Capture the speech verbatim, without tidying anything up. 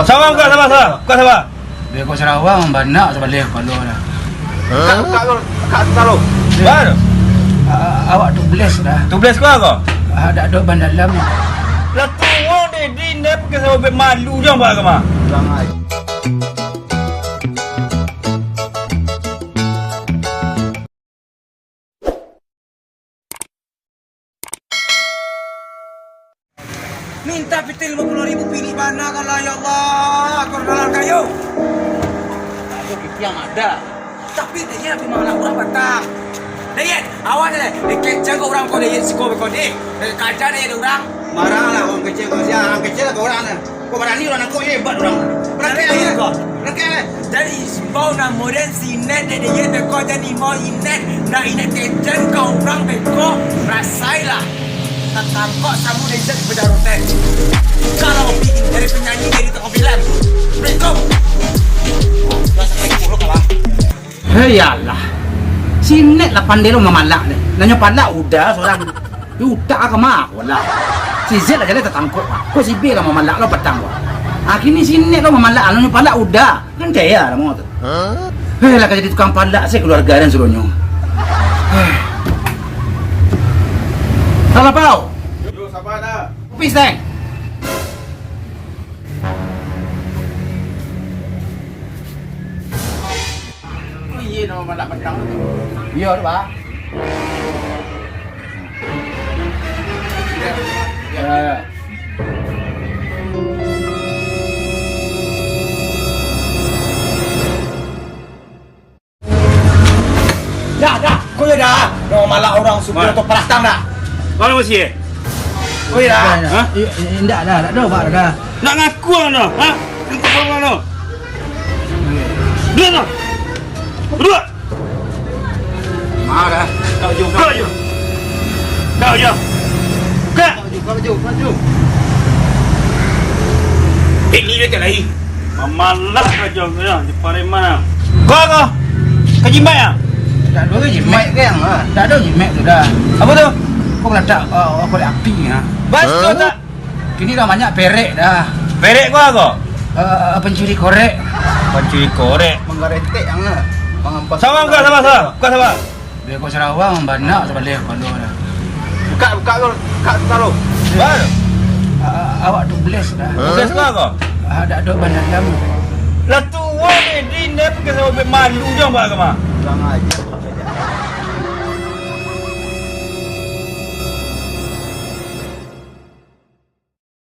Sabar, buka, sabar, sabar. Buka, sabar. Beko Sarawak, bana sabaleh kapalo dah. Kak, kak, kak, kak, taruh. Baru. A-, a-, awak tubeless dah. Tubeless ko apo? Ah, dak ado ban dalam. Lah tuo deh, di ne pakai sawo bek malu jo, Pak, kama. Kurang ajar. Minta pitih limo puluah ribu, pini bana kan lah, ya Allah, kau dalam kayu. Kayu kitiang ada. Tapi dia tu malah urang batang. Dayat, awas deh, dikecek kau urang kau dayat siko beko deh. Dari kaja dayat urang. Marah lah urang kecek kau, sia urang kecek lah kau urang dah. Kok barani urang nangkok, hebat urang. Barangkek lah, ya. Barangkek lah. Jadi, simbau namo den si Net dek dek ye beko jadi mau Inet. Nah, Inet kecen kau urang beko, rasailah. Tatangkok samu dek Inet bedaroten. Kalau bikin dari penyanyi jadi tukang film. Assalamualaikum. Hei, yalah. Si Net lah pandai lo mamalak ni. Nanyo palak udah sorang. Di utak ah kama ko lah. Si Z lah jaleh tatangkok. Ko si B lah mamalak lo patang ko. Ah, kini si Net lo mamalak, nanyo palak udah. Kan kaya lah mau tu. Hei, lah ka jadi tukang palak se keluarga den suruhnyo. Hei. Salah pau. Yo, sapa dah? Kopi, Steng. Oh, iyo, namo malak patang tu. Iyo, tu, Pak. Iyo, iyo. Dah, dah. Ko yo dah. Namo malak urang suko tu paratang dah. Mano masih, eh? Ko yo dah. Hah? Indak dah, dak ado, Pak, dah. Nak ngaku ang dah, ha? Minta tolong dah. Duduak dah. Duduak. Marah. Kau jo, kau jo. Kau jo. Buka. Kau jo, kau jo, kau jo. Eh, ni dia kat lain. Mamalak aja kau ya, di pareman. Kau, kau. Kau jimat ya? Tak ada jimat ke yang, ah? Tak ada jimat tu dah. Apa tu? Kau kena tak, ah, korek api ya. Bas tu tak? Kini lah banyak perek dah. Perek ko apo? Eh, pencuri korek. Pencuri korek. Manggaretek ang lah. Mangampas. Sabar, buka, sabar, sabar. Buka, sabar. Beko Sarawak, bana sabaleh kapalo dah. Buka, buka ko, buka, buka lo. Bar. A-, a-, awak tubeless dah. Tubeless ko apo? Ah, dak ado ban dalam. Lah tuo deh, di ne pakai sawo bek malu jo, Pak, kama. Kurang ajar.